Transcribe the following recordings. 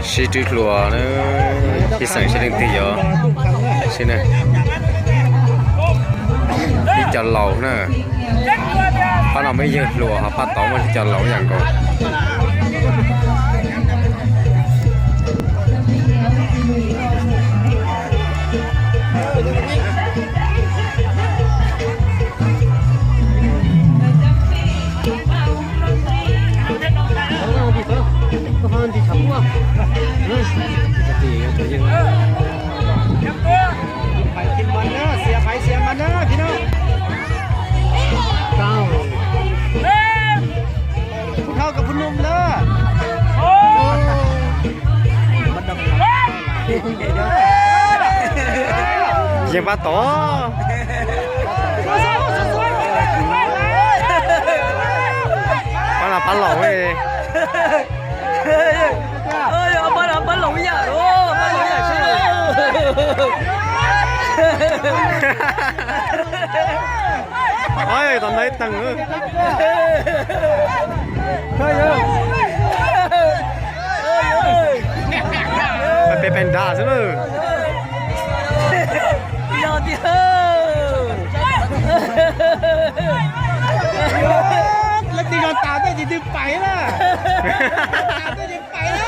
Sib rwb hluas na, ib xeem sib leej twg yuav sib na. Ib co laus na, pab no muaj ib yawg hluas ho pab tod muaj ib co laus ib yam nkaus. Pub dhau kom pub num na. Yeej pab tod. Pab no pab laus. Pab no pab laus yam, pab laus yam sib. Tom no ib teeg. Peb peb nrad xwb na. Yog tiag. Leej twg yog tas tej ces twg pais na. Tas tej ces pais na.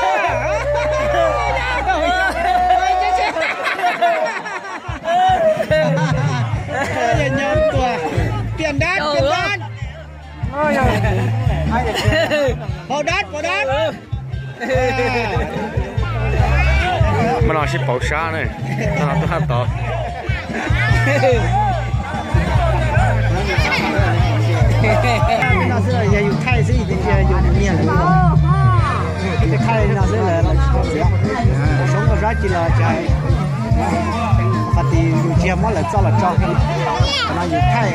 Yog nyob tuaj. Piam dab, piam dab. Pov dab, pov dab. Mas no sib pauv sab ne, no tub hab tod. No xwb yog yus thaij xwb, yus nyiag lawm. Thaij no xwb lawm, lawv tsis tau txiav. Soob koj zab ci los cas, qhov tias yus tsis yog muab lawv txoj los tso, qhov no yus thaij.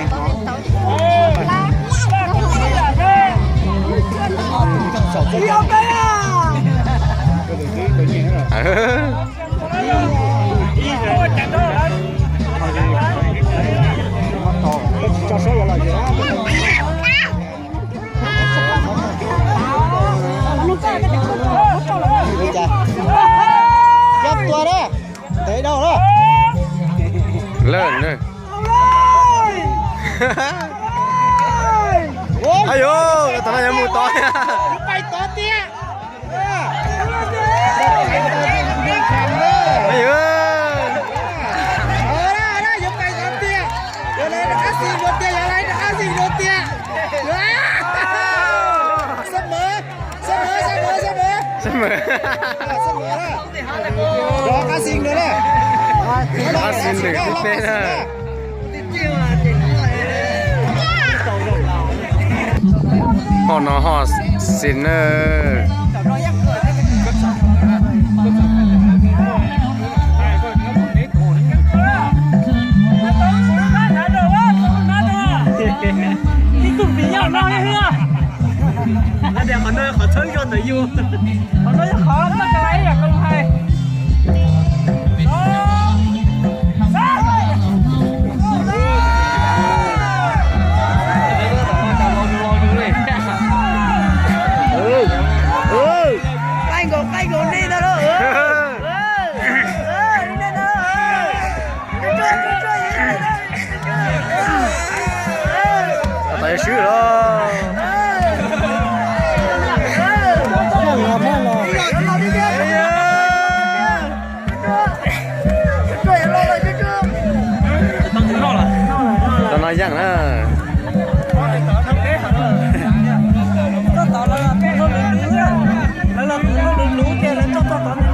Cov tua na, ntev dhau na. Lawm na. Ayu, tom no yuav mus tod thiab. Pais tod tiag. Ayu. Yuav pais tod tiag. Yuav lawv rov qab xis dua tiag, yuav lawv rov qab xis dua tiag. Xab mawv, xab mawv, xab mawv, xab mawv. Xab mawv. Xab mawv na. Rov qab xis dua na. Rov qab xis nws lub teb na. Hom no ho xis na. Ib tug viv nyob no, qhov no yog qhov txhawb zog ntawm yus, qhov no yog qhov txoj ka lais yam koj hais. Qaij nkaus, qaij nkaus nej no lauj. Tab tom yuav swb los. Tom no yeej na. Lawv los tus luv luv ces lawv tso tso tod ne.